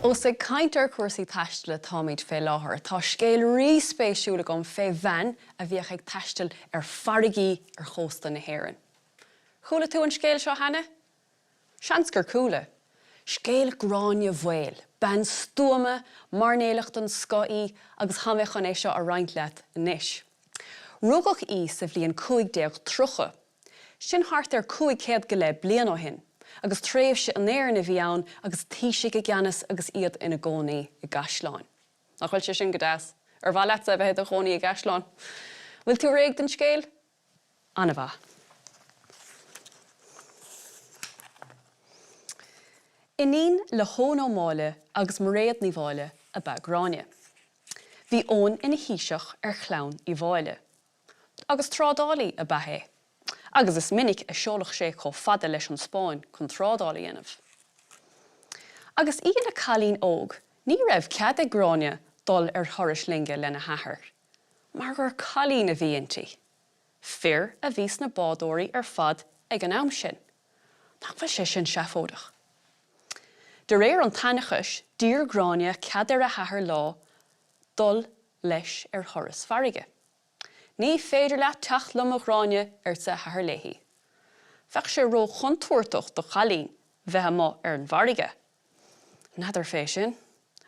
Ós ag caint ar chúrsaí taistil atáimid fé láthair, tá scéal rí-spéisiúil agam fé bhean a bhíodh ag taisteal ar farraigí ar chósta na hÉireann. Chuala tú an scéal seo cheana? Seans gur chuala. Scéal Ghráinne Mhaol, bean stuama, mairnéalach den scoth í agus tá mé chun é seo a roinnt leat anois. Rugadh í sa bhliain 1530. Sin thart ar 500 go leith bliain ó shin, agus tréimhse in Éirinn a bhí ann agus taoisigh i gceannas agus iad ina gcónaí i gcaisleáin. Nach bhfuil sé sin go deas? Ar mhaith leatsa a bheith i do chónaí i gcaisleán? Bhfuil tú réidh don scéal? An-mhaith. Iníon le hEoin Ó Máille agus Mairéad Ní Mháille ab ea Gráinne. Bhí Eoin ina thaoiseach ar chlann Uí Mháille. Agus trádálaí ab ea é. Agus is minic a seoladh sé chomh fada leis an Spáinn chun trádáil a dhéanamh. Agus í ina cailín óg, ní raibh cead ag Gráinne dul ar thurais loinge lena hathair, mar gur cailín a bhí inti. Fir a bhí sna bádóirí ar fad ag an am sin. Nach bhfuil sé sin seafóideach? De réir an tseanchais, d'iarr Gráinne cead ar a hathair lá dul leis ar thuras farraige. Ní féidir leat teacht liom a Ghráinne, arsa a hathair léi. Bheadh sé ró-chontúirteach do chailín bheith amuigh ar an bhfarraige. N'fheadar fé sin.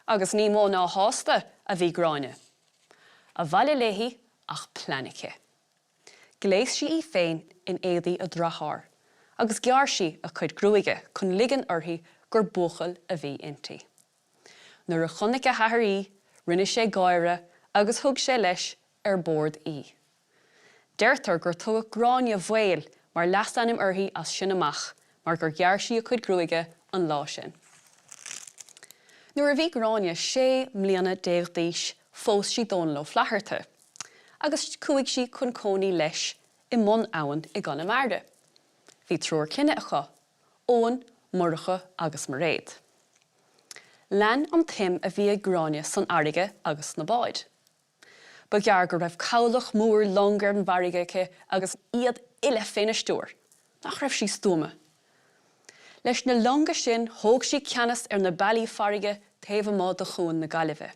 Agus ní mó ná shásta a bhí Gráinne. Abhaile léi ach plean aici. Ghléas sí í féin in éadaí a dreathár agus ghearr sí a cuid gruaige chun ligean uirthi gur buachaill a bhí inti. Nuair a chonaic a hathair í, rinne sé gáire agus thug sé leis ar bord í. Deirtear gur tugadh Gráinne Mhaol mar leasainm uirthi as sin amach mar gur ghearr sí a cuid gruaige an lá sin. Nuair a bhí Gráinne 16 mbliana d'aois phós sí Dónall Ó Flatharta agus chuaigh sí chun cónaí leis i mBun Abhann i gConamara. Bhí triúr clainne acu, Eoghan, Murchadh agus Mairéad. Lean an tsuim a bhí ag Gráinne san fharraige agus sna báid. Ba ghearr go raibh cabhlach mór long ar an bhfarraige aici agus iad uile féna stiúir. Nach raibh sí stuama? Leis na longa sin thóg sí ceannas ar na bealaí farraige taobh amuigh de chuan na Gaillimhe.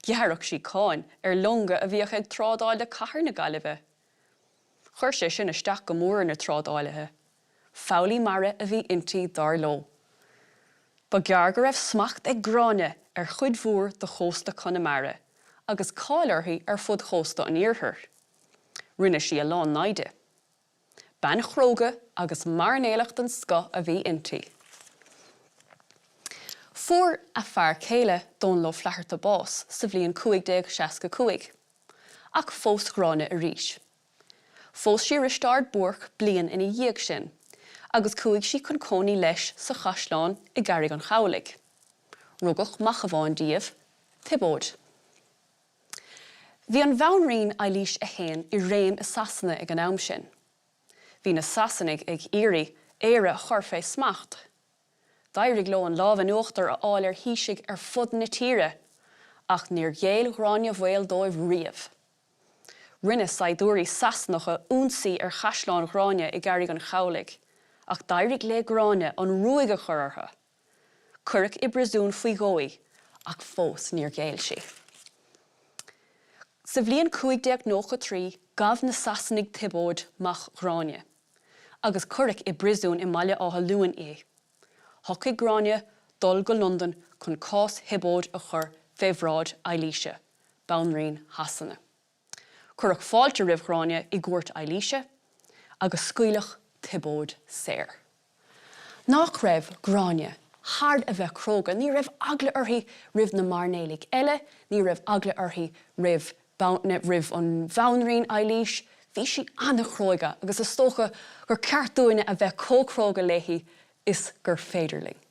Ghearradh sí cáin ar longa a bhíodh ag trádáil le cathair na Gaillimhe. Chuir sé sin isteach go mór ar na trádálaithe. Foghlaí mara a bhí inti, dar leo. Ba ghearr go raibh smacht ag Gráinne ar chuid mhór de chósta Chonamara agus cáil uirthi ar fud chósta an iarthair. Rinne sí a lán naimhde. Bean chróga agus mairnéalach den scoth a bhí inti. Fuair a fear céile, Dónall Ó Flatharta bás sa bhliain 1565. Ach phós Gráinne arís. Phós sí Risteárd Búrc bliain ina dhiaidh sin agus chuaigh sí chun cónaí leis sa chaisleán i gCarraig an Chabhlaigh. Rugadh mac amháin díobh, Tiobóid. Bhí an Bhanríon Eilís a hAon i réim i Sasana ag an am sin. Bhí na Sasanaigh ag iarraidh Éire a chur fé smacht. D'éirigh leo an lámh in uachtar a fháil ar thaoisigh ar fud na tíre, ach níor ghéill Gráinne Mhaol dóibh riamh. Rinne saighdiúirí Sasanacha ionsaí ar chaisleán Ghráinne i gCarraig an Chabhlaigh, ach d'éirigh le Gráinne an ruaig a chur orthu. Cuireadh i bpríosún faoi dhó í, ach fós níor ghéill sí. Sa bhliain 1593, ghabh na Sasanaigh Tiobóid mac Ghráinne. agus cuireadh i bpríosún i mBaile Átha Luain é. Shocraigh Gráinne dul go Londain chun cás Thiobóid a chur fé bhráid Eilíse, Banríon Shasana. Cuireadh fáilte roimh Ghráinne i gcúirt Eilíse, agus scaoileadh Tiobóid saor. Nach raibh Gráinne thar a bheith cróga? Ní raibh eagla uirthi roimh na mairnéalaigh eile, ní raibh eagla uirthi roimh roimh an Bhanríon Eilís. Bhí sí an-chróga agus is dócha gur ceart dúinne a bheith chomh cróga léi is gur féidir linn.